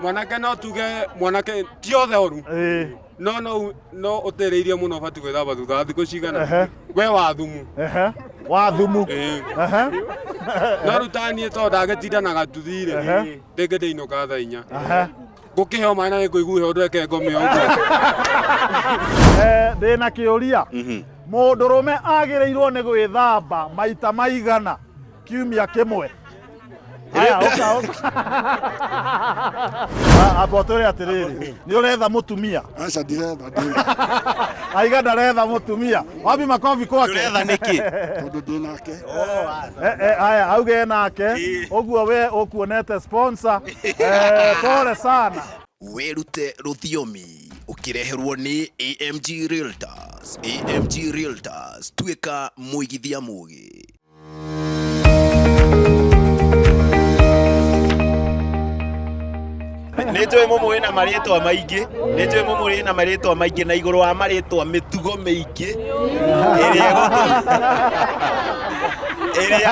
Mwanake no tuge mwanake ti othe oru. No no no ũtĩrĩirie mũno ũbatiĩ gwĩthamba thutha wa thikũ cigana. We wa thumu. Ehe. Wa thumu. Ĩĩ. Ehe. No rĩu ta niĩ tondũ ndagĩtinda na gatuthi rĩ, rĩngĩ ndĩinũka thaa 4. Ngũkĩheo maĩ na nĩngũigua heho ndweke ngome ũguo. Eh, ndĩna kĩũria. Mũndũrũme agĩrĩirwo nĩ gwĩthamba maita maigana kiumia kĩmwe? Aya, ũka, ũka. Ah, amba ũtwĩre atĩrĩrĩ, nĩ ũretha mũtumia? Aca ndiretha ndĩ Aiga ndaretha mũtumia. Wapi makobi kwake? Ũretha nĩkĩ? tondũ ndĩ nake. Eh, eh, aya auge nake ũguo we ũkuonete sponsor. Eh, pole sana. Wĩrute rũthiomi ũkĩreherwo nĩ AMG Realtors. AMG Realtors, tuĩka mũigithia mũgĩ. Nĩ njũĩ mũmũĩ na marĩtwa maingĩ, nĩ njũĩ mũmũĩ na marĩtwa maingĩ na igũrũ wa marĩtwa mĩtugo mĩingĩ ĩrĩa ĩrĩa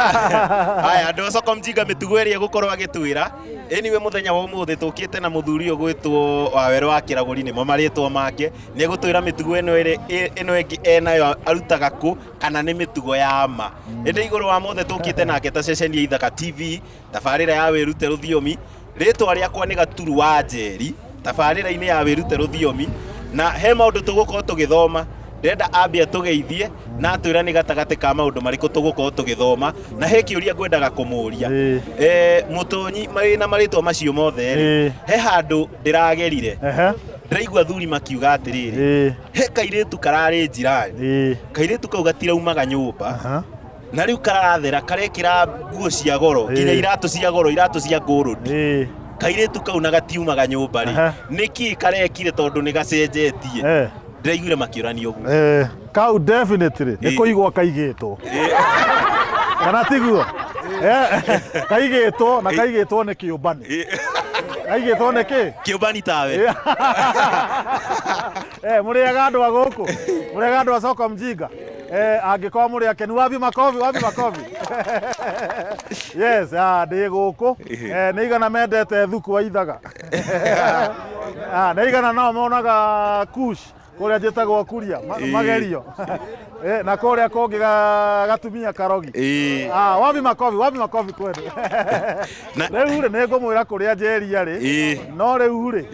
aya andũ a Soko Mjinga mĩtugo ĩrĩa egũkorwo agĩtwĩra. Anyway, mũthenya wa ũmũthĩ tũkĩte na mũthuri ũyũ gwĩtwo Wawerũ wa Kĩragũri nĩmo marĩtwa make. Nĩ egũtwĩra mĩtugo ĩno ĩrĩ ĩno ĩngĩ enayo arutaga kũ kana nĩ mĩtugo ya ma. Ĩndĩ igũrũ wa mothe tũkĩte nake ta ceceni ya Ithaka TV, tabarĩra ya Wĩrute Rũthiomi. Rĩtwa rĩakwa nĩ Gaturu wa Njeri, tabarĩra-inĩ ya Wĩrute Rũthiomi. Na he maũndũ tũgũkorwo tũgĩthoma, ndĩrenda ambe atũgeithie na atwĩra nĩ gatagatĩ ka maũndũ marĩkũ tũgũkorwo tũgĩthoma. Na he kĩũria ngwendaga kũmũria. Mũtonyi wĩna marĩtwa macio mothe rĩ, he handũ ndĩragerire, ndĩraigua athuri makiuga atĩrĩrĩ, he kairĩtu kararĩ njirani, kairĩtu kau gatiraumaga nyũmba, na rĩu kararathera karekĩra nguo cia goro, nginya iratũ cia goro, iratũ cia ngũrũndi. Kairĩtu kau na gatiumaga nyũmba rĩ, nĩkĩ karekire tondũ nĩ gacenjetie? Ndĩraiguire makĩũrania ũguo. Kau definitely nĩ kũigwo kaigĩtwo. Kana tiguo? Kaigĩtwo na kaigĩtwo nĩ kĩũmbani. Kaigĩtwo nĩ kĩ? Kĩũmbani tawe. Mũrĩaga andũ a gũkũ? Mũrĩaga andũ a Soko Mjinga? Angĩkorwo mũrĩ akenu, wapi makobi, wapi makobi? Yes, ndĩ gũkũ. Nĩ igana mendete thuku wa ithaga. Nĩ igana nao monaga kush kũrĩa njĩtagwo kuria magerio. Na kũrĩa kũngĩ gatumia karogi. Wapi makobi, wapi makobi kwenu? Rĩu rĩ, nĩ ngũmwĩra kũrĩa njeria rĩ, no rĩu rĩ,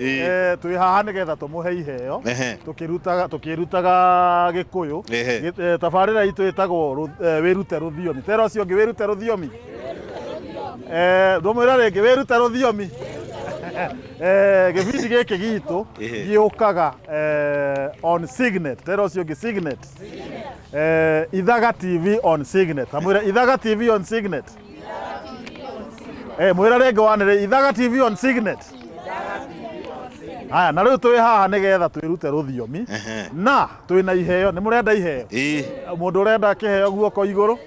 twĩ haha nĩgetha tũmũhe iheo, tũkĩrutaga Gĩkũyũ. Tabarĩra itũ ĩtagwo Wĩrute Rũthiomi. Tera ũcio ũngĩ, wĩrute rũthiomi. Ndũmwĩra rĩngĩ, wĩrute rũthiomi. Gĩbindi gĩkĩ gitũ gĩũkaga on Signet. Tera ũcio ũngĩ, Signet. Ithaga TV on Signet. Amwĩre Ithaga TV on Signet. Mwĩra rĩngĩ wanĩrĩ Ithaga TV on Signet. Haya, na rĩu twĩ haha nĩgetha twĩrute rũthiomi na twĩna iheo. Nĩ mũrenda iheo? Mũndũ ũrenda kĩheo guoko igũrũ?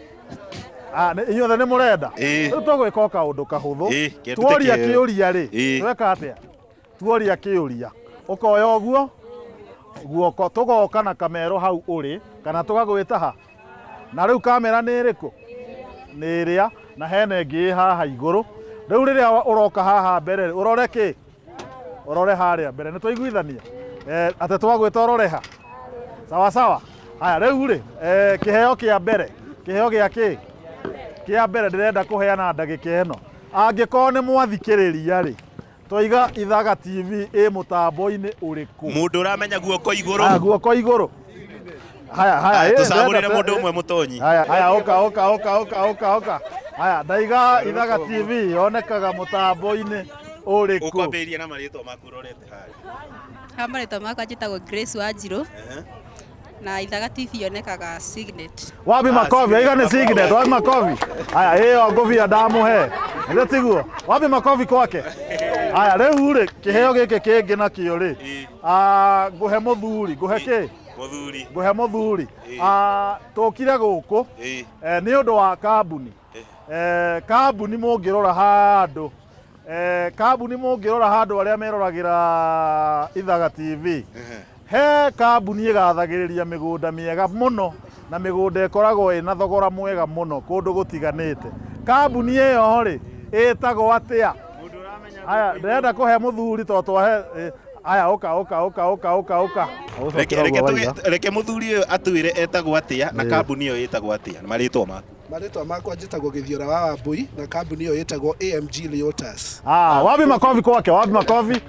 Inyuothe nĩ mũrenda? Rĩu tũgwĩka o kaũndũ kahũthũ. Tuoria kĩũria rĩ, tweka atĩa? Tuoria kĩũria, ũkoya ũguo guoko, tũgoka na kamero hau ũrĩ, kana tũgagwĩta ha? Na rĩu kamera nĩ ĩrĩkũ? Nĩ ĩrĩa, na hena ĩngĩ ĩ haha igũrũ. Rĩu rĩrĩa ũroka haha mbere rĩ, ũrore kĩ? Ũrore harĩa mbere. Nĩ twaiguithania? Atĩ twagwĩta ũrore ha? Sawa sawa. Haya, rĩu rĩ, kĩheo kĩa mbere, kĩheo gĩa kĩ? Kĩa mbere ndĩrenda kũheana ndagĩka ĩno. Angĩkorwo nĩ mwathikĩrĩria rĩ, twaiga Ithaga TV ĩ mũtambo-inĩ ũrĩkũ? Mũndũ ũramenya guoko igũrũ. Haya, guoko igũrũ. Haya, haya, Haya, tũcagũrĩre ndĩrenda mũndũ ũmwe mũtonyi. Haya, haya, ũka, ũka, ũka, ũka, ũka, ũka. Haya, ndaiga Ithaga TV yonekaga mũtambo-inĩ ũrĩkũ? Ũkwambĩrĩria na marĩtwa maku ũrorete harĩa. Ha marĩtwa makwa njĩtagwo Grace Wanjirũ. Na Ithaga TV yonekaga Signet. Wapi makobi? Aiga nĩ Signet, wapi makobi? Haya, ĩyo ngũbia ndamũhe. Nĩguo tiguo? Wapi makobi kwake? Haya, rĩu rĩ, kĩheo gĩkĩ kĩngĩ nakĩo rĩ, ngũhe mũthuri, ngũhe kĩ? Mũthuri. Ngũhe mũthuri. Tũkire gũkũ, nĩ ũndũ wa kambuni. Kambuni mũngĩrora handũ, kambuni mũngĩrora handũ arĩa meroragĩra Ithaga TV. He kambuni ĩgathagĩrĩria mĩgũnda mĩega mũno na mĩgũnda ĩkoragwo ĩna thogora mwega mũno kũndũ gũtiganĩte. Kambuni ĩyo rĩ, ĩtagwo atĩa? Haya, ndĩrenda kũhe mũthuri tondũ twahe haya ũka ũka ũka ũka ũka ũka. Reke Ũgũcokera reke ũguo waiga. reke mũthuri ũyũ atwĩre etagwo atĩa na kambuni ĩyo ĩtagwo atĩa na marĩtwa maku. Marĩtwa makwa njĩtagwo Gĩthiora wa Wambui na kambuni ĩyo ĩtagwo AMG Realtors. Ah, wapi makofi kwake, wapi makofi?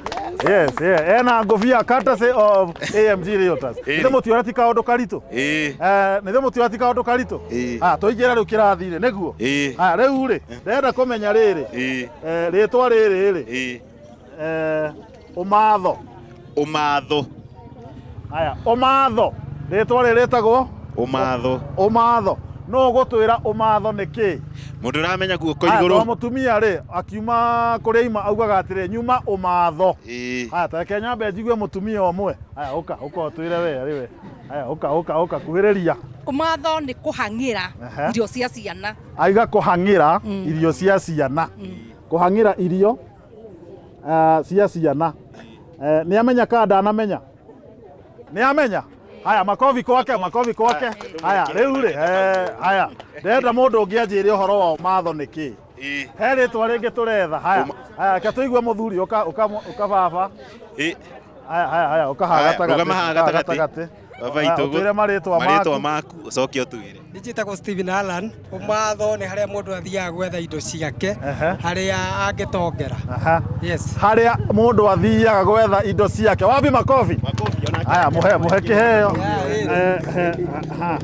Yes, yeah. Ena ngobia courtesy of AMG Realtors. Ĩni. Nĩ mũtiora ti kaũndũ karitũ. Ĩĩ. Nĩ mũtiora ti kaũndũ karitũ. Ĩĩ. Ah, tũingĩre rĩu kĩrathi-inĩ nĩguo. Ĩĩ. Ah, rĩu rĩ, ndĩrenda kũmenya rĩrĩ. Ĩĩ. Rĩtwa rĩrĩ rĩ. Ĩĩ. Ũmatho. Ũmatho. Haya, ũmatho. Rĩtwa rĩrĩ rĩtagwo Ũmatho. ũmatho. Nũ ũgũtwĩra ũmatho nĩ kĩĩ? Mũndũ ũramenya guoko Haya, igũrũ. tondũ mũtumia rĩ akiuma kũrĩa aima augaga atĩrĩ nyuma ũmatho. Ĩĩ. Haya, ta reke nyambe njigue mũtumia ũmwe. Haya, ũka ũka ũtwĩre we arĩ we. Haya, ũka ũka ũka kuhĩrĩria. Ũmatho nĩ kũhang'ĩra Ehe. irio cia ciana. Aiga kũhang'ĩra irio cia ciana. Kũhang'ĩra irio cia ciana. Nĩ amenya kana ndanamenya? Nĩ amenya? Haya, makobi kwake, makobi kwake. Haya, rĩu rĩ, haya. Ndĩrenda mũndũ ũngĩ anjĩre ũhoro wa ũmatho nĩ kĩĩ. Ĩĩ. He rĩtwa rĩngĩ tũretha. Haya, haya, reke tũigue mũthuri, ũka ũka ũka baba. Ĩĩ. Haya, haya, haya, ũka haha Haya, gatagatĩ. rũgama haha haha gatagatĩ. Baba Haya, itũ ũtwĩre marĩtwa marĩtwa maku. maku ũcoke ũtwĩre. Njĩtagwo Steven Allan. Ũmatho nĩ harĩa mũndũ athiaga gwetha indo ciake Ehe. harĩa angĩtongera. Aha. Yes. Harĩa mũndũ athiaga gwetha indo ciake. Wapi makobi? Makobi onake. Haya, mũhe mũhe kĩheo. Ha.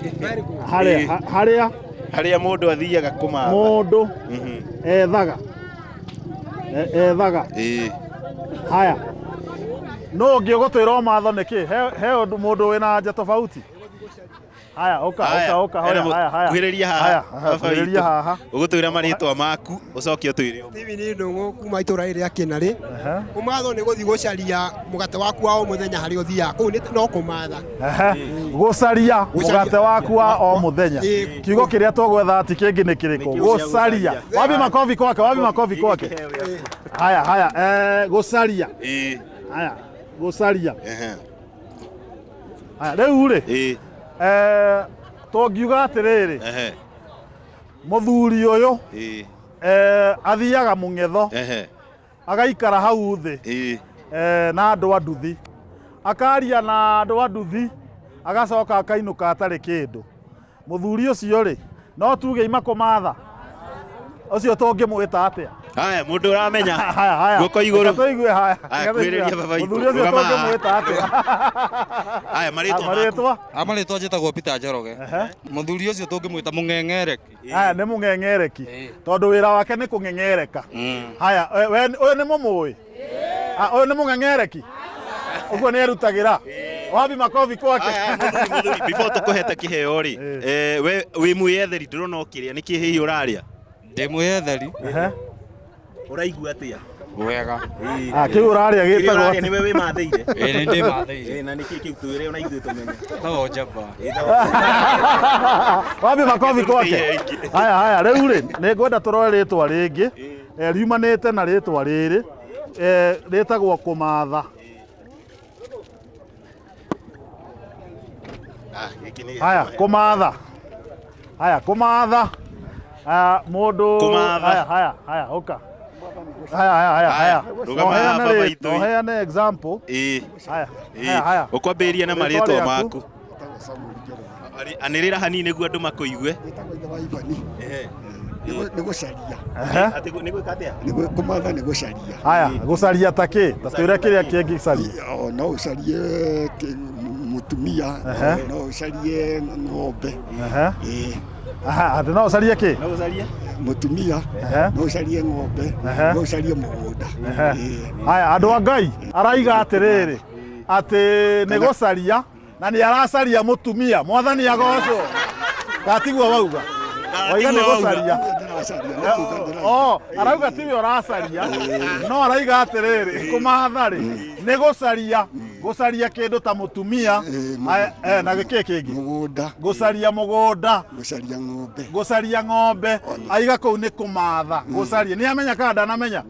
Harĩa harĩa Harĩa mũndũ athiaga kũmatha. mũndũ ethaga. Ethaga. Ĩĩ. Haya. Nũ ũngĩ ũgũtwĩra ũmatho nĩ kĩ? He ũndũ mũndũ wĩna anja tofauti? Haya, ũka Haya, ũka ũka hena haya haya haya. Kuhĩrĩria haha. Haya, aha, Baba kuhĩrĩria witũ. haha. Ũgũtwĩra marĩtwa maku ũcoke ũtwĩre. Steven Ndũng'ũ kuma itũũra rĩrĩ rĩa Kĩnarĩ. Ehe. Ũmatho nĩ gũthiĩ gũcaria mũgate waku wa o mũthenya harĩa ũthiaga. Kũu no kũmatha. Ehe. Gũcaria mũgate waku wa o mũthenya. Ĩĩ. Kiugo kĩrĩa tũgwetha ti kĩngĩ nĩ kĩrĩkũ? Gũcaria. Wapi makobi kwake, wapi makobi kwake. Haya haya, gũcaria. Ĩĩ. Haya, gũcaria. Ehe. Haya, rĩu rĩ, Ĩĩ. Tũngiuga atĩrĩrĩ, Ehe. mũthuri ũyũ Ĩĩ. athiaga mũng'etho Ehe. agaikara hau thĩ Ĩĩ. na andũ a nduthi, akaria na andũ a nduthi, agacoka akainũka atarĩ kĩndũ. Mũthuri ũcio rĩ, no tuge ima kũmatha. Ũcio tũngĩmwĩta atĩa? Haya, mũndũ ũramenya. Haya, haya. Guoko igũrũ. Reke tũigue haya. Haya, Reke tũigue kuhĩrĩria haya. baba itũ. Mũthuri ũcio Rũgama haha. tũngĩmwĩta atĩa? Haya, marĩtwa maku. Marĩtwa? Marĩtwa njĩtagwo Peter Njoroge. Mũthuri ũcio tũngĩmwĩta mũng'eng'ereki. Haya, nĩ mũng'eng'ereki. Tondũ wĩra wake nĩ kũng'eng'ereka. Haya, we ũyũ nĩ mũmũĩ? Ũyũ nĩ mũng'eng'ereki? Ũguo nĩ erutagĩra. Wapi makobi kwake? Haya, mũthuri, mũthuri, before tũkũhete kĩheo rĩ, we wĩ mwĩyetheri ndĩrona ũkĩrĩa, nĩkĩ hihi ũrarĩa? Ndĩ mwĩyetheri. Ehe. Ũraigua atĩa? Wega. Kĩu ũrarĩa Kĩrĩa gĩtagwo ũrarĩa atĩa? nĩwe wĩmathĩire? Ĩĩ, nĩ ndĩmathĩire. Ĩĩ, na nĩkĩ kĩu twĩre ona ithuĩ tũmenye? Tagwo njamba. Wapi makobi kwake? Haya, haya, rĩu rĩ, nĩ ngwenda tũrore rĩtwa rĩngĩ riumanĩte na rĩtwa rĩrĩ, rĩtagwo kũmatha. Haya, kũmatha. Haya, kũmatha. Mũndũ Kũmatha. Haya, haya, haya, ũka. Haya, haya, haya, haya. Rũgama haha baba itũ. Noheane example. Ĩĩ. Haya, Ĩĩ. haya, haya. Ũkwambĩrĩria na Rĩtwa marĩtwa rĩaku? maku. Anĩrĩra hanini nĩguo andũ makũigue. Ehe. Nĩ gũcaria. Ehe. Atĩ nĩ gwĩka atĩa? Kũmatha nĩ gũcaria. Haya, gũcaria ta kĩ? Ta twĩre kĩrĩa kĩngĩcaria. No ũcarie mũtumia, Ehe. no ũcarie ng'ombe. Ehe. Ĩĩ. Aha, atĩ no ũcarie kĩ? No ũcarie? Mũtumia, no ũcarie ng'ombe, Ehe. no ũcarie mũgũnda. Ehe. Ĩĩ. Haya, andũ a Ngai araiga atĩrĩrĩ atĩ nĩ gũcaria na nĩ aracaria mũtumia. Mwathani agocwo. Gatiguo wauga. Waiga nĩ gũcaria. Oh, arauga tiwe ũracaria no araiga atĩrĩrĩ kũmatha rĩ nĩ gũcaria gũcaria kĩndũ ta mũtumia. Aya, na gĩkĩ kĩngĩ mũgũnda, gũcaria mũgũnda, gũcaria ng'ombe, gũcaria ng'ombe. Aiga kũu nĩ kũmatha gũcaria. Nĩ amenya kana ndanamenya?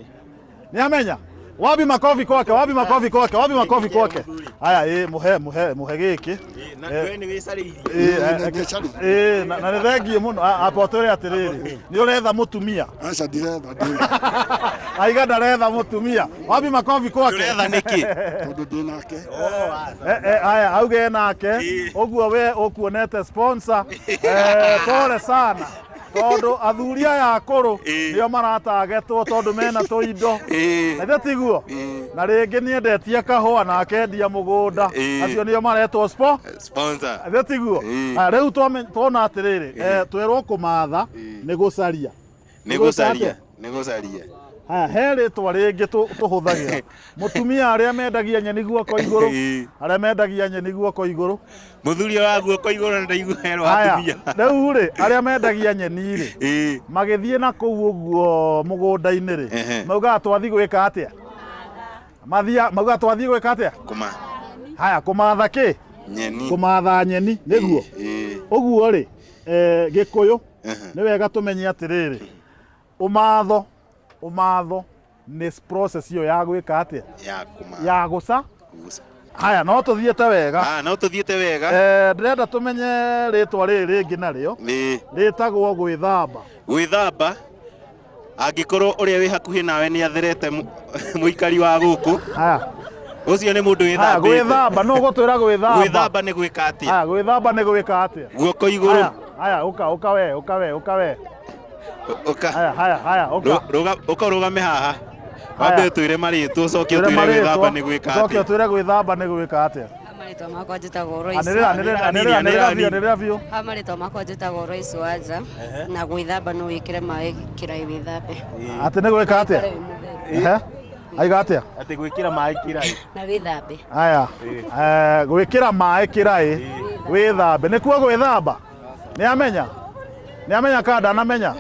Nĩ amenya? Wapi makofi kwake, wapi makofi kwake, wapi makofi kwake. Haya, mũhe mũhe mũhe gĩkĩ. Na we nĩ wĩcarĩirie. Na nĩ thengiũ mũno. Amba ũtwĩre atĩrĩrĩ, nĩ ũretha mũtumia? Aca ndiretha, ndirĩ. Aiga ndaretha mũtumia. Wapi makobi kwake? Ndũretha nĩkĩ? Tondũ ndĩ nake. Aya auge nake ũguo we ũkuonete sponsor, pole sana tondũ athuri aya akũrũ nĩo maratagetwo tondũ mena tũindo, na ithe tiguo, na rĩngĩ nĩendetie kahũa na akendia mũgũnda, acio nĩo maretwo Sponsor. Ithe tiguo? Aya, rĩu tuona atĩrĩrĩ, twerwo kũmatha nĩ gũcaria. Nĩ gũcaria, nĩ gũcaria. Haya, he rĩtwa rĩngĩ tũhũthagĩra, mũtumia arĩa mendagia nyeni guoko igũrũ, arĩa mendagia nyeni guoko igũrũ. Mũthuri wa guoko igũrũ na ndaigua herwo Haya, atumia. Rĩu rĩ, arĩa mendagia nyeni rĩ, magĩthiĩ na kũu ũguo mũgũnda-inĩ rĩ, maugaga twathiĩ gwĩka atĩa? Mathia maugaga twathiĩ gwĩka atĩa? Kũma. Haya, kũmatha kĩ? Nyeni. Kũmatha nyeni, nĩguo. Ũguo rĩ, Gĩkũyũ nĩ wega tũmenye atĩrĩrĩ, ũmatho nĩ process ĩyo ya gwĩka atĩa? Ya kũmatha. Ya gũca. Haya, no tũthiĩte wega. Ah, no tũthiĩte wega. Ndĩrenda tũmenye rĩtwa rĩrĩ rĩngĩ narĩo. Rĩtagwo gwĩthamba. Gwĩthamba, angĩkorwo ũrĩa wĩ hakuhĩ nawe nĩ atherete mũikari wa gũkũ. Haya. Ũcio nĩ mũndũ Haya, wĩthambĩte. gwĩthamba, no ũgũtwĩra gwĩthamba. Gwĩthamba nĩ gwĩka atĩa? Haya, gwĩthamba nĩ gwĩka atĩa? Guoko igũrũ. Haya, haya, ũka, ũka we, ũka we, ũka we. Ũka. Haya, haya, haya, ũka. Ũka ũrũgame haha. Wambe ũtwĩre marĩtwa, ũcoke Twĩre ũtwĩre marĩtwa, gwĩthamba nĩ gwĩka ũcoke atĩa. ũtwĩre gwĩthamba nĩ gwĩka atĩa. Marĩtwa makwa njĩtagwo Royce. Anĩrĩra, anĩrĩra, anĩrĩra, anĩrĩra biũ, anĩrĩra biũ. Ha marĩtwa makwa njĩtagwo Royce Wanja na gwĩthamba no wĩkĩre maĩ kĩraĩ wĩthambe. Atĩ nĩ gwĩka atĩa? Ehe. Aiga atĩa? Atĩ gwĩkĩra maĩ kĩraĩ. Na wĩthambe. Haya. Gwĩkĩra maĩ kĩraĩ wĩthambe nĩkuo gwĩthamba. Nĩ amenya? Nĩ amenya kana ndanamenya?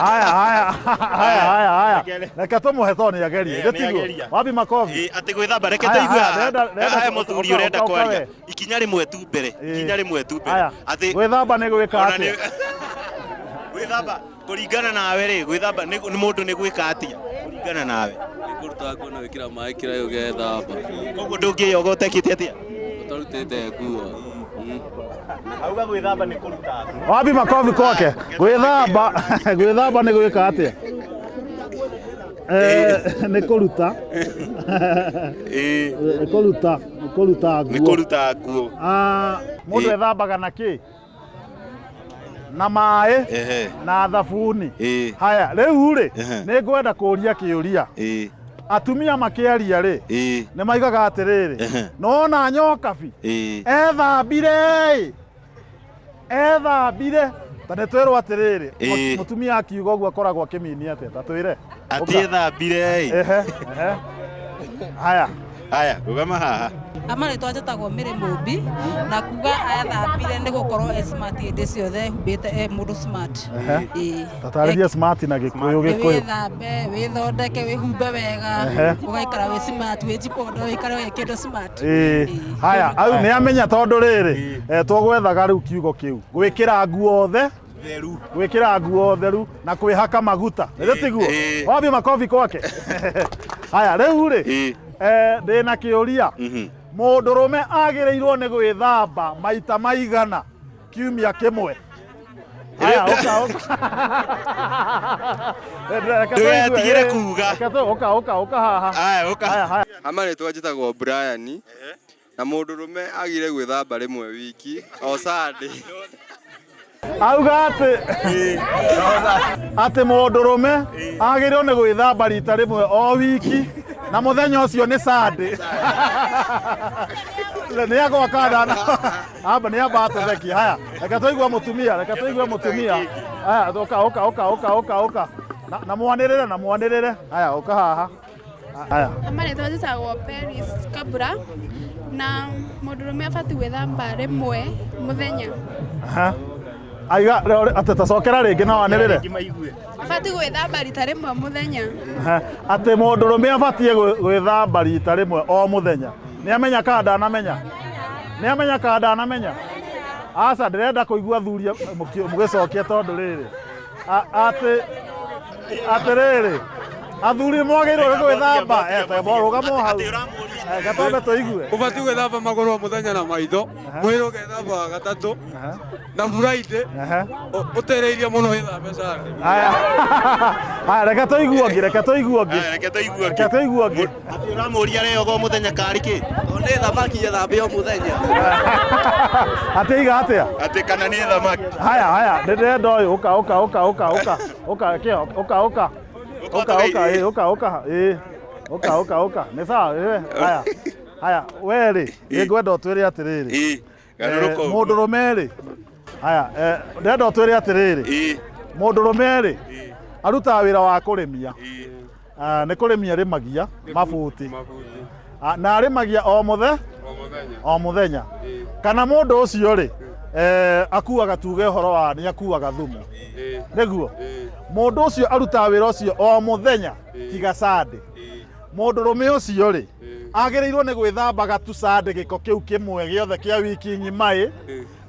Haya, haya, haya, haya, haya. Reke tũmũhe tondũ nĩ agerie. Nĩ Gĩtiguo. ageria. Wapi makobi? Atĩ gwĩthamba, reke Haya, tũigue haya, haha. ndĩrenda- Haya, mũthuri ũka, ũrenda ũka, ũka kwaria. we. Ikinya rĩmwe tu mbere, ikinya rĩmwe tu mbere. Haya. Atĩ Gwĩthamba nĩ gwĩka ona atĩa? Gwĩthamba kũringana nawe rĩ, gwĩthamba nĩ mũndũ nĩ gwĩka atĩa? Kũringana nawe. Nĩ kũruta nguo na gwĩkĩra maĩ kĩraĩ ũgethamba. Koguo ndũngĩyoga ũtekĩte atĩa? Ũtarutĩte nguo. Auga gwĩthamba nĩ kũruta nguo. Wapi makobi kwake? Gwĩthamba, gwĩthamba nĩ gwĩka atĩa? Nĩ kũruta. Nĩ kũruta, nĩ kũruta nguo. Nĩ kũruta nguo. Ah, mũndũ ethambaga na kĩ? Na maĩ na thabuni. Haya, rĩu rĩ, nĩ ngwenda kũria kĩũria. Atumia makĩaria rĩ, nĩ maigaga atĩrĩrĩ, nona nyokabi ethambire ethambire ta nĩ twĩrwo atĩrĩrĩ, mũtumia akiuga ũguo akoragwo akĩminia atĩa? Ta twĩre. Atĩ ethambire ĩ. Ehe, ehe. Haya. Haya, rũgama haha. Amarĩtwa njĩtagwo Mary Mũmbi na kuga ethambire nĩ gũkorwo e smart hĩndĩ ciothe ehumbĩte e mũndũ smart. Ehe. Tatarĩria smart na Gĩkũyũ, Gĩkũyũ. Wĩthambe, wĩthondeke, wĩhumbe wega, ũgaikara wĩ smart, wĩjipondo, wĩikare wĩ kĩndũ smart. Haya, au nĩ amenya tondũ rĩrĩ, tũgwethaga rĩu kiugo kĩu. Gwĩkĩra nguo theru, gwĩkĩra nguo theru na kwĩhaka maguta. Nĩ tiguo? Wapi makobi kwake? Haya, rĩu rĩ, ndĩna kĩũria. Mũndũrũme agĩrĩirwo nĩ gwĩthamba maita maigana kiumia kĩmwe? Haya, ũka, ũka. Ndũgetigĩre kuga. Ũka, ũka, ũka haha. Haya, ũka. Haya, haya. Amarĩtwa njĩtagwo Brian na mũndũrũme agire gwĩthamba rĩmwe wiki o Sunday. Auga atĩ atĩ mũndũrũme agĩrĩirwo nĩ gwĩthamba rita rĩmwe o wiki na mũthenya ũcio nĩ Sunday. Nĩ agwa kana amba nĩ amba atũthekie. Haya, reke tũigue mũtumia, reke tũigue mũtumia. Haya, ũka, ũka, ũka, ũka, ũka, ũka. Na mwanĩrĩre, na mwanĩrĩre. Haya, ũka haha. Haya. Marĩtwa njĩtagwo Peris Kabura na mũndũrũme abatiĩ gwĩthamba rĩmwe mũthenya. Aha. Aiga atĩ tacokera rĩngĩ na wanĩrĩre. Abatiĩ gwĩthamba rita rĩmwe mũthenya. Atĩ mũndũrũme abatiĩ gwĩthamba rita rĩmwe o mũthenya. Nĩ amenya kana ndanamenya? Nĩ amenya kana ndanamenya? Aca, ndĩrenda kũigua athuri mũgĩcokia tondũ rĩrĩ. Atĩ atĩrĩrĩ, athuri mwagĩrĩirwo nĩ gwĩthamba. Rũgama hau. Gatwambe tũigue. Ũbatiĩ gwĩthamba magũrũ o mũthenya na maitho, mwĩrĩ ũgethamba wa gatatũ, na Friday ũtĩrĩirie mũno wĩthambe Sunday. Haya. Haya, reke tũigue ũngĩ, reke tũigue ũngĩ. Reke tũigue ũngĩ. Reke tũigue ũngĩ. Atĩ ũramũria arĩaga o mũthenya karĩ kĩ? Tondũ nĩ thamaki ethambia o mũthenya. Atĩ iga atĩa? Atĩ kana nĩ thamaki. Haya, haya, ndĩrenda ũyũ, ũka, ũka, ũka, ũka, ũka, ũka, kĩo, ũka, ũka. Ũka, ũka, ĩ, ũka, ũka, ĩ, ũka, ũka, ũka. Nĩ sawa, ĩ, haya. Haya, we rĩ, nĩngwenda ũtwĩre atĩrĩrĩ. Garũrũka ũguo. Mũndũrũme rĩ, haya, ndĩrenda ũtwĩre atĩrĩrĩ. Mũndũrũme rĩ, arutaga wĩra wa kũrĩmia. Ah, nĩ kũrĩmia arĩmagia mabuti. Ah, na arĩmagia o mũthe o mũthenya. Kana mũndũ ũcio rĩ, akuaga tuge ũhoro wa nĩ akuaga thumu. Nĩguo. Mũndũ ũcio arutaga wĩra ũcio o mũthenya tiga Sunday. Mũndũrũme ũcio rĩ, agĩrĩirwo nĩ gwĩthambaga tu Sunday gĩko kĩu kĩmwe gĩothe kĩa wiki ng'ima ĩ,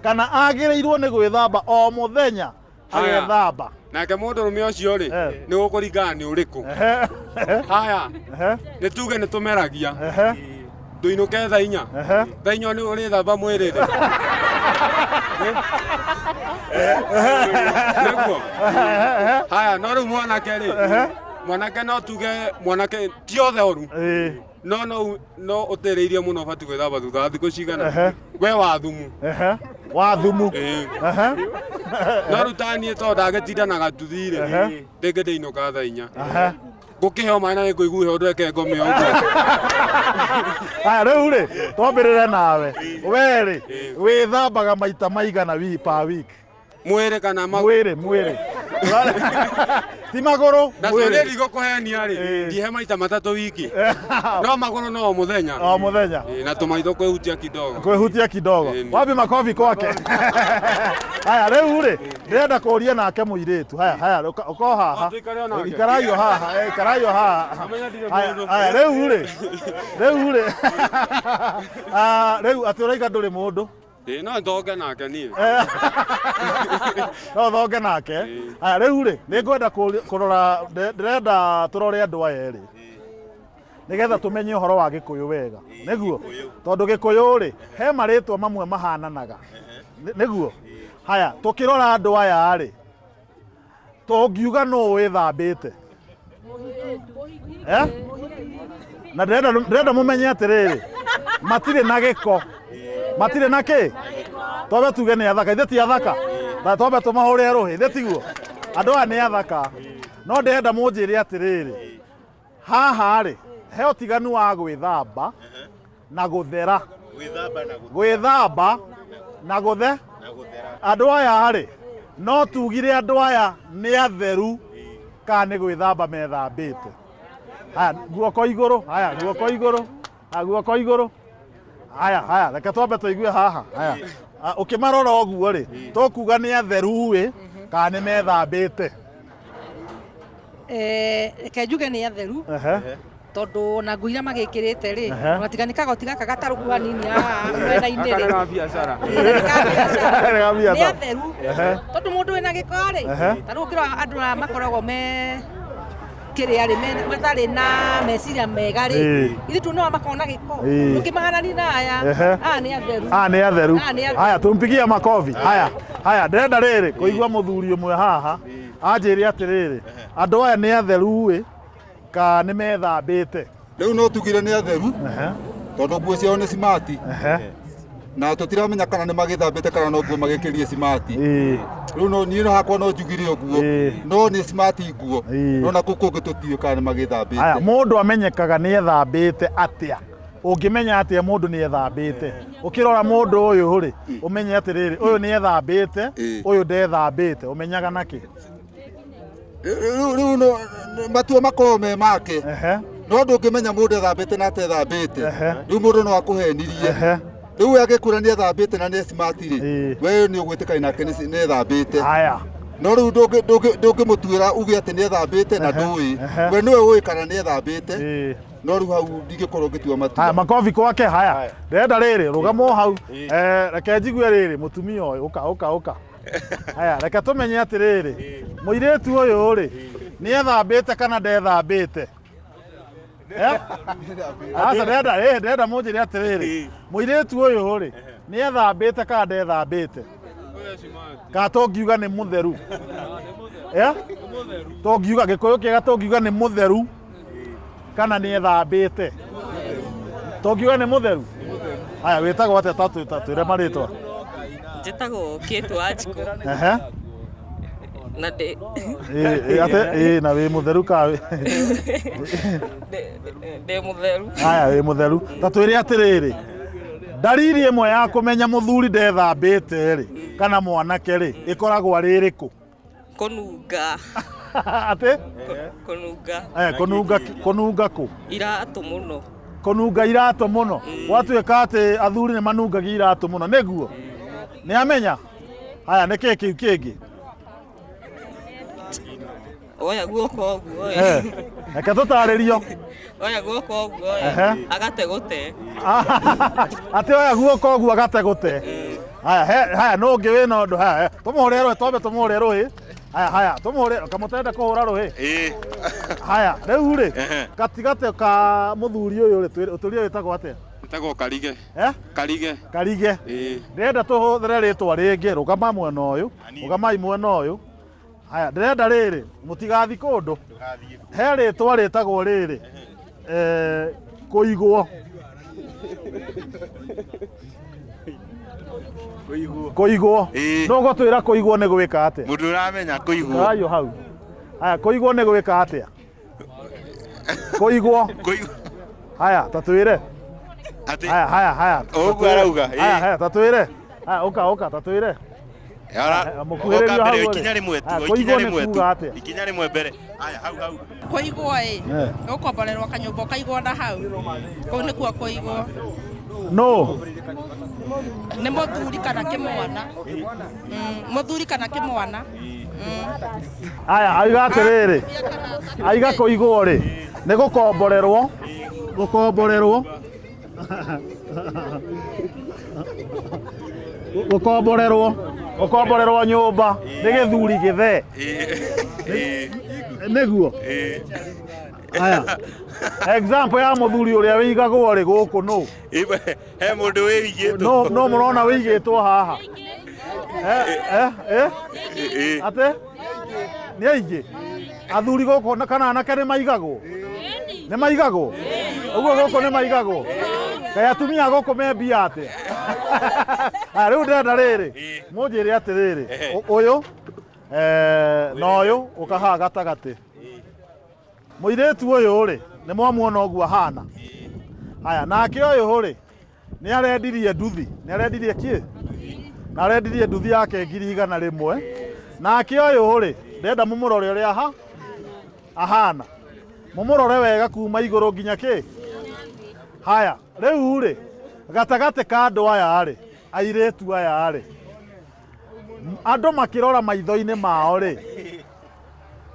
kana agĩrĩirwo nĩ gwĩthamba o mũthenya agethamba. Nake mũndũrũme ũcio rĩ, nĩ gũkũringana nĩ ũrĩkũ. Haya, nĩ tuge nĩ tũmeragia. Ndũinũke thaa inya. Thaa inya nĩ ũrĩthamba mwĩrĩ rĩ. Nĩguo. Haya, no rĩu mwanake rĩ, mwanake no tuge mwanake ti othe oru. No no no ũtĩrĩirie mũno ũbatiĩ gwĩthamba thutha wa thikũ cigana. We wa thumu. Wa thumu. No rĩu ta niĩ tondũ ndagĩtinda na gatuthi rĩ, rĩngĩ ndĩinũka thaa inya. Ngũkĩheo maĩ na nĩngũigua heho ndweke ngome ũguo. Haya, rĩu rĩ, twambĩrĩre nawe. We rĩ, wĩthambaga maita maigana per week? Mwĩrĩ kana magũrũ? Mwĩrĩ, mwĩrĩ. Ti magũrũ, Na mwĩrĩ. tondũ ndigũkũhenia rĩ, ndihe maita matatũ wiki. No magũrũ no o mũthenya. O mũthenya. Na tũmaitho kwĩhutia kidogo. Kwĩhutia kidogo. Wapi makobi kwake? Haya, rĩu rĩ, ndĩrenda kũria nake mũirĩtu. Haya, haya, ũka o haha. Ikarai o haha, ikarai o haha. Haya, rĩu rĩ, rĩu rĩ. Ah, rĩu atĩ ũraiga ndũrĩ mũndũ. Ĩĩ, no thonge nake niĩ. No thonge nake. Haya, rĩu rĩ, nĩ ngwenda kũrora, ndĩrenda tũrore andũ aya erĩ. Nĩgetha tũmenye ũhoro wa Gĩkũyũ wega. Nĩguo? Tondũ Gĩkũyũ rĩ, he marĩtwa mamwe mahananaga. Nĩguo? Haya, tũkĩrora andũ aya rĩ, tũngiuga nũ wĩthambĩte? Na ndĩrenda mũmenye atĩrĩrĩ, matirĩ na gĩko. Matirĩ na kĩ? Twambe tuge nĩ athaka, ithe ti athaka? Na twambe tũmahũre rũhĩ, ithe tiguo? Andũ aya nĩ athaka. No ndĩrenda mũnjĩre atĩrĩrĩ, haha rĩ, he ũtiganu wa gwĩthamba na gũthera. Gwĩthamba na gũthe. Andũ aya rĩ, no tugire andũ aya nĩ atheru kana nĩ gwĩthamba methambĩte. Haya, guoko igũrũ, haya, guoko igũrũ, haya, guoko igũrũ. Haya, haya, reke twambe tũigue haha. Haya. Ũkĩmarora ũguo rĩ, tũkuga nĩ atheru ĩ, kana nĩ methambĩte? Reke njuge nĩ atheru. Tondũ ona nguo iria magĩkĩrĩte rĩ, ona tiga nĩ kagoti gaka gatarũku hanini haha mwena-inĩ rĩ. Gaka nĩ ga biacara. Nĩ ka biacara. Nĩ ga biacara. Nĩ atheru. Tondũ mũndũ wĩna gĩko rĩ, ta rĩu ũngĩrora andũ aya makoragwo me kĩrĩa rĩ, matarĩ na meciria mega rĩ, ithuĩ tuonaga makoragwo na gĩko. Ndũngĩmahanania na aya. Aya nĩ atheru. Aya nĩ atheru. Haya, tumpigie makobi. Haya, haya, ndĩrenda rĩrĩ kũigua mũthuri ũmwe haha anjĩre atĩrĩrĩ, andũ aya nĩ atheru ĩ, ka nĩ methambĩte? Rĩu no tugire nĩ atheru tondũ nguo ciao nĩ smart. Na tũtiramenya kana nĩ magĩthambĩte kana no nguo magĩkĩrie smart. Rĩu no niĩ no hakwa no njugire ũguo, no nĩ smart nguo, no na kũu kũngĩ tũtiũĩ kana nĩ magĩthambĩte. Haya, mũndũ amenyekaga nĩ ethambĩte atĩa? Ũngĩmenya atĩa mũndũ nĩ ethambĩte? Ũkĩrora mũndũ ũyũ rĩ, ũmenye atĩrĩrĩ, ũyũ nĩ ethambĩte, ũyũ ndethambĩte, ũmenyaga nakĩ? Rĩu matua makoragwo me make, no ndũngĩmenya mũndũ ethambĩte na atethambĩte. Rĩu mũndũ no akũhenirie. Rĩu we angĩkwĩra nĩ ethambĩte na nĩ smart rĩ, we nĩ ũgwĩtĩkania nake nĩ ethambĩte. No rĩu ndũngĩmũtuĩra uge atĩ nĩ ethambĩte na ndũĩ. We nĩwe ũĩ kana nĩ ethambĩte. No rĩu hau ndingĩkorwo ngĩtua matua. Haya, makobi kwake. Haya, ndĩrenda rĩrĩ, rũgama o hau. Reke njigue rĩrĩ, mũtumia ũyũ, ũka, ũka, ũka. Haya, reke tũmenye atĩrĩrĩ, mũirĩtu ũyũ rĩ, nĩ ethambĩte kana ndethambĩte? Eh? Aca ndĩrenda ĩ ndĩrenda mũnjĩre atĩrĩrĩ mũirĩtu ũyũ rĩ nĩ ethambĩte kana ndethambĩte kana tũngiuga nĩ mũtheru Eh? Tũngiuga gĩkũyũ kĩega tũngiuga nĩ mũtheru kana nĩ ethambĩte tũngiuga nĩ mũtheru haya wĩtagwo atĩa ta ta twĩre marĩtwa Njĩtagwo Kate Wanjikũ Ehe. na ndĩ Ĩ, ĩ, atĩ ĩ na wĩ mũtheru ka wĩ ndĩ mũtheru. Haya wĩ mũtheru ta twĩre atĩrĩrĩ ndariri ĩmwe ya kũmenya mũthuri ndethambĩte rĩ kana mwanake rĩ ĩkoragwo arĩ ĩrĩkũ Kũnunga. Atĩ? Kũnunga. Eh, kũnunga kũnunga kũ Iratũ mũno. Kũnunga iratũ mũno. Gwatuĩka atĩ athuri nĩ manungagia iratũ mũno nĩguo nĩ amenya haya nĩ kĩĩ kĩu kĩngĩ Oya guoko ũguo ĩ. Eh, reke tũtarĩrio Oya guoko ũguo ĩ. Ehe. Agate gũte. Atĩ oya guoko ũguo agate gũte haya haya nũ ũngĩ wĩna ũndũ haya tũmũhũre rũhĩ twambe tũmũhũre rũhĩ haya haya tũmũhũre kamũtende kũhũra rũhĩ haya rĩu rĩ gatigatĩ ka mũthuri ũyũ rĩ ũtũrie wĩtagwo atĩa Ĩtagwo Karige. Eh? Karige. Karige. Ĩĩ. Ndĩrenda tũhũthĩre rĩtwa rĩngĩ rũgama mwena ũyũ rũgamai mwena ũyũ haya ndĩrenda rĩrĩ mũtigathi kũndũ he rĩtwa rĩtagwo rĩrĩ eh, kũigwo kũigwo nũ ũgũtwĩra kũigwo nĩ gwĩka atĩa Mũndũ ũramenya kũigwo. Kayo hau haya kũigwo nĩ gwĩka atĩa kũigwo haya ta twĩre haya haya haya ta Ũguo twĩre. arauga, ĩĩ. haya haya ta twĩre haya ũka ũka ta twĩre Ora, mũkuhĩrĩrio oka mbere hau rĩ. ikinya rĩmwe tu, Haya, ikinya kũigwo nĩ rĩmwe tu. kuuga atĩa? Ikinya rĩmwe mbere. Haya, hau hau. Kũigwo ĩ Eh. ũkomborerwo kanyũmba ũkaigwo na hau kũu nĩkuo kũigwo no nĩ mũthuri kana kĩmwana mũthuri kana kĩmwana Aya, aiga atĩrĩrĩ, aiga kũigwo rĩ, nĩ gũkomborerwo, gũkomborerwo, gũkomborerwo, gũkomborerwo nyũmba nĩ gĩthuri gĩthee, nĩguo. Aya, example ya mũthuri ũrĩa wĩigagwo rĩ gũkũ nũ? He mũndũ wĩigĩtwo. No no mũrona wĩigĩtwo haha. Eh, eh, eh? Atĩ? Nĩ aingĩ? Athuri gũkũ na- kana anake nĩ maigagwo? Nĩ maigagwo? Ũguo gũkũ nĩ maigagwo? Kaĩ atumia gũkũ me mbia atĩa? Aya, rĩu ndĩrenda rĩrĩ, mũnjĩre atĩrĩrĩ, ũyũ eh, na ũyũ ũka haha gatagatĩ. Mũirĩtu ũyũ rĩ, nĩ mwamuona ũguo ahana? Haya, nake ũyũ rĩ, nĩ arendirie nduthi, nĩ arendirie kĩ? Na arendirie nduthi yake 100,000. Nake ũyũ rĩ, ndĩrenda mũmũrore ũrĩa aha ahana. Mũmũrore wega kuma igũrũ nginya kĩ? Haya, rĩu rĩ, gatagatĩ ka andũ aya rĩ, airĩtu aya rĩ, andũ makĩrora maitho-inĩ mao rĩ,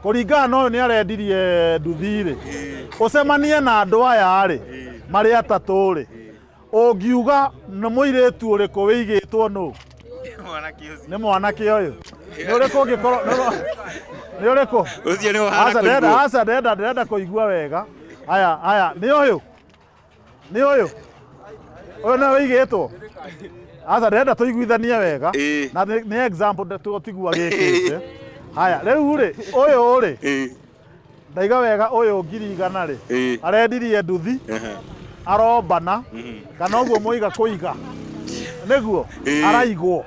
kũringana na ũyũ nĩ arendirie nduthi rĩ, ũcemanie na andũ aya rĩ, marĩ atatũ rĩ, ũngiuga nĩ mũirĩtu ũrĩkũ wĩigĩtwo nũ? Nĩ mwanake ũyũ. Nĩ ũrĩkũ ũngĩkorwo nĩ ũrĩkũ? Ũcio nĩ ũhana Aca, ndĩrenda kũigwo. aca ndĩrenda ndĩrenda kũigua wega. Aya aya nĩ ũyũ. Nĩ ũyũ. Ũyũ nĩwe wĩigĩtwo. Aca ndĩrenda tũiguithanie wega. Na nĩ example tũtigua gĩkĩte. Haya rĩu rĩ ũyũ rĩ ndaiga wega ũyũ 100,000 rĩ arendirie nduthi arombana kana ũguo mũiga kũiga nĩguo araigwo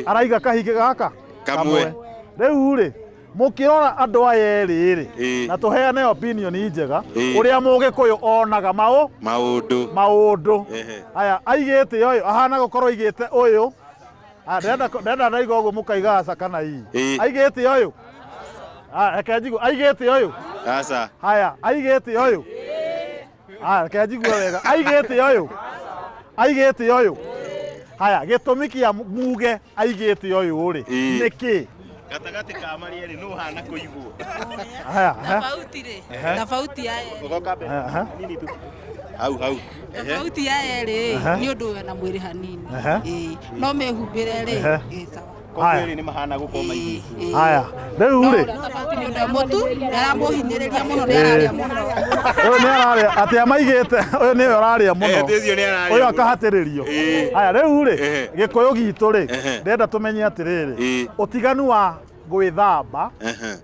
araiga kahingĩ gaka Kamwe. Rĩu rĩ mũkĩrora andũ aya erĩ rĩ na tũheane opinion njega ũrĩa mũgĩkũyũ onaga maũ Maũndũ. Maũndũ aya aigĩte ũyũ ahana gũkorwo aigĩte ũyũ. Aya, ndĩrenda ndĩrenda ndaiga ũguo mũkaiga aca kana ii aigĩte ũyũ. Aya, reke njigue aigĩte ũyũ. Aca. Haya aigĩte ũyũ. Aya, reke njigue wega aigĩte ũyũ aigĩte ũyũ. Haya gĩtũmi kĩa muge aigĩte ũyũ rĩ nĩ kĩ? Gatagatĩ ka marĩ erĩ nũ ũhana kũigwo? Haya haya. Tofauti rĩ Ehe. tofauti ya Ũgoka mbere. Aha. Hanini tu. Hau hau. Ehe. tofauti ya erĩ Ehe. nĩ ũndũ wena mwĩrĩ hanini Ehe. Ĩĩ, no mĩhumbĩre rĩ Ehe. ĩ sawa. Koguo Haya. erĩ nĩ mahana gũkorwo maigĩtwo. Haya, rĩu rĩ Mũtu nĩaramũhinyĩrĩria mũno nĩararĩa mũno. Ũyũ nĩ ararĩa atĩ amaigĩte ũyũ nĩwe ũrarĩa mũno. Eh, ũcio nĩ ararĩa Ũyũ mũno. akahatĩrĩrio. Ĩĩ. Haya, rĩu rĩ Ehe. gĩkũyũ gitũ rĩ Ehe. ndĩrenda tũmenye atĩrĩrĩ Ĩĩ. ũtiganu wa gwĩthamba Ehe.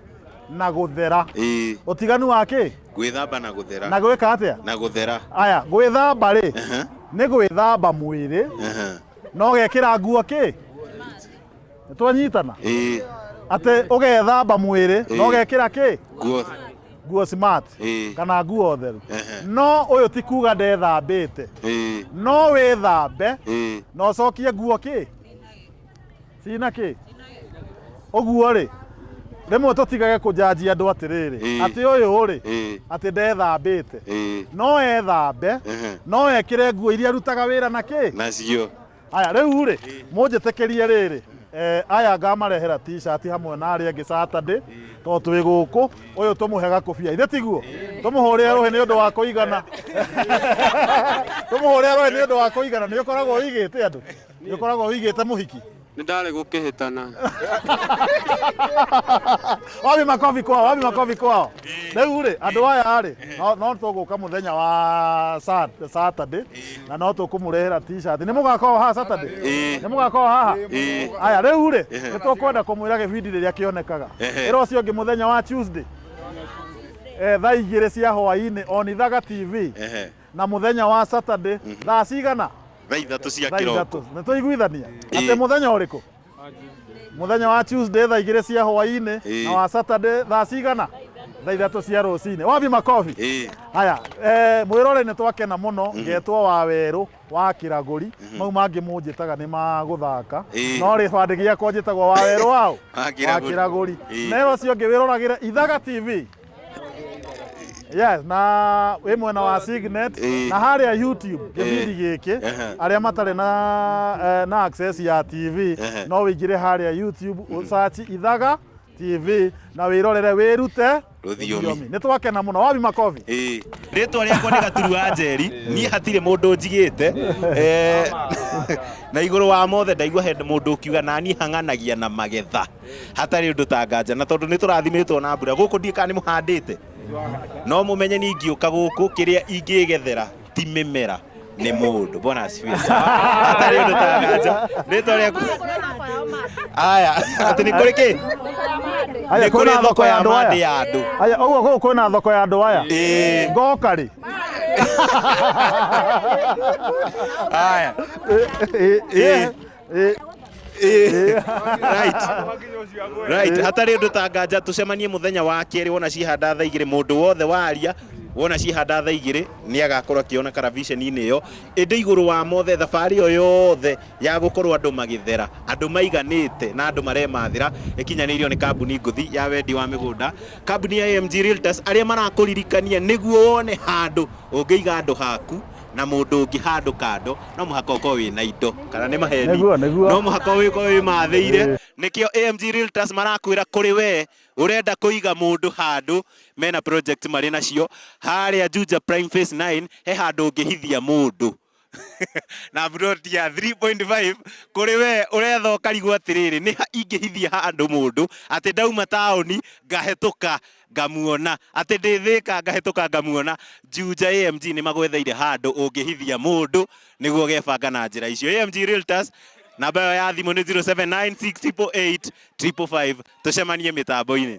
na gũthera. Ĩĩ. Ũtiganu wa kĩ? Gwĩthamba na gũthera. Na gwĩka atĩa? Na gũthera. Aya, gwĩthamba rĩ Ehe. nĩ gwĩthamba mwĩrĩ Ehe. na ũgekĩra nguo kĩ? Nĩ twanyitana? Ĩĩ. Atĩ ũgethamba mwĩrĩ na Ĩĩ. ũgekĩra kĩ? Nguo. Nguo smart Ĩĩ. kana nguo theru. Ehe. No ũyũ ti kuga ndethambĩte. Ĩĩ. No wĩthambe Ĩĩ. na ũcokie nguo kĩ? Cina kĩ? Ũguo rĩ rĩmwe tũtigage kũnjanjia andũ atĩrĩrĩ Ĩĩ. atĩ ũyũ rĩ Ĩĩ. atĩ ndethambĩte Ĩĩ. no ethambe Ehe. no ekĩre nguo iria arutaga wĩra na kĩ? Nacio. Aya rĩu rĩ mũnjĩtĩkĩrie rĩrĩ aya ngamarehera t-shirt hamwe na arĩa angĩ Saturday tondũ twĩ gũkũ ũyũ tũmũhe gakũbia ithe tiguo tũmũhũrĩre rũhĩ nĩ ũndũ wa kũigana tũmũhũrĩre rũhĩ nĩ ũndũ wa kũigana nĩ ũkoragwo ũigĩte andũ nĩ ũkoragwo ũigĩte mũhiki Nĩ ndarĩ gũkĩhĩtana. Wapi makobi kwao, wapi makobi kwao. Rĩu rĩ andũ aya rĩ no tũgũka mũthenya wa Saturday na no tũkũmũrehera t-shirt. Nĩ mũgakorwo haha Saturday? Ĩĩ. Nĩ mũgakorwo haha? Ĩĩ. Aya rĩu rĩ Ehe. nĩ tũkwenda kũmwĩra gĩbindi rĩrĩa kĩonekaga. Ehe. Ĩra ũcio ũngĩ mũthenya wa Tuesday thaa 2 cia hwaĩ-inĩ on Ithaga TV Ehe. na mũthenya wa Saturday thaa cigana? Thaa 3 cia Thaa kĩroko. 3. Nĩ tũiguithania Ĩĩ. atĩ mũthenya ũrĩkũ? Mũthenya wa Tuesday thaa 2 cia hwaĩ-inĩ Ĩĩ. na wa Saturday thaa cigana? Thaa 3 cia rũcinĩ. Wapi makobi? Ĩĩ. Haya, mwĩrore nĩ twakena mũno ngetwo wa werũ wa kĩragũri mau mangĩ mũnjĩtaga nĩ ma gũthaka Ĩĩ. no rĩbandĩ gĩakwa njĩtagwo wa werũ waũ Wa wa Kĩragũri. kĩragũri Ĩĩ. na ĩro ũcio ũngĩ wĩroragĩre Ithaga TV. Yes, na wĩ mwena wa Signet Ĩĩ. na harĩa YouTube gĩbindi gĩkĩ Ehe. arĩa matarĩ na na access ya TV Ehe. no wĩingĩre harĩa YouTube ũsearch Ithaga TV na wĩrorere wĩrute Rũthiomi. Nĩ twakena mũno wapi makobi. Ĩĩ. Rĩtwa rĩakwa nĩ Gaturu wa Njeri niĩ hatirĩ mũndũ njigĩte na igũrũ wa mothe ndaigua he mũndũ ũkiuga nani hang'anagia na magetha hatarĩ ũndũ ta nganja na tondũ nĩ tũrathimĩtwo na mbura gũkũ ndiũĩ kana nĩ mũhandĩte no mũmenye niĩ ingĩũka gũkũ kĩrĩa ingĩgethera ti mĩmera nĩ mũndũ. Bwana asifiwe sana. Hatarĩ ũndũ ta nganja rĩtwa rĩaku aya atĩ nĩ kũrĩ kĩ Aya nĩ kwĩna kũrĩ thoko ya andũ mandĩ aya. ya andũ. Aya ũguo gũkũ kwĩna thoko ya andũ aya. Ĩĩ. Ngoka rĩ. Aya. Ĩĩ. Ĩĩ. Right. Right. Hatarĩ ũndũ ta nganja tũcemanie mũthenya wa kerĩ wona cihanda thaa 2 mũndũ wothe waria wona cihanda thaa 2 nĩ agakorwo akĩona karaviceni-inĩ ĩyo ĩndĩ igũrũ wa mothe thabarĩ ĩyo yothe ya gũkorwo andũ magĩthera andũ maiganĩte na andũ maremathĩra ĩkinyanĩirio nĩ kambuni ngũthi ya wendi wa mĩgũnda kambuni ya AMG Realtors arĩa marakũririkania nĩguo wone handũ ũngĩiga andũ haku na mũndũ ũngĩ handũ kando no mũhaka ũkorwo wĩna indo kana nĩ maheni Nĩguo, nĩguo. no mũhaka ũkorwo wĩmathĩire nĩkĩo AMG Realtors marakwĩra kũrĩ we ũrenda kũiga mũndũ handũ mena project marĩ nacio harĩa Juja Prime Phase 9 he handũ ũngĩhithia mũndũ na plot ya 3.5 kũrĩ we ũretha ũkarigwo atĩrĩrĩ nĩ ha ingĩhithia handũ mũndũ atĩ ndauma taũni ngahĩtũka ngamuona atĩ ndĩ Thĩka ngahĩtũka ngamuona Juja AMG nĩ magwetheire handũ ũngĩhithia mũndũ nĩguo ũgebanga na njĩra icio. AMG Realtors namba ĩyo ya thimũ nĩ 0796888555 tũcemanie mĩtambo-inĩ.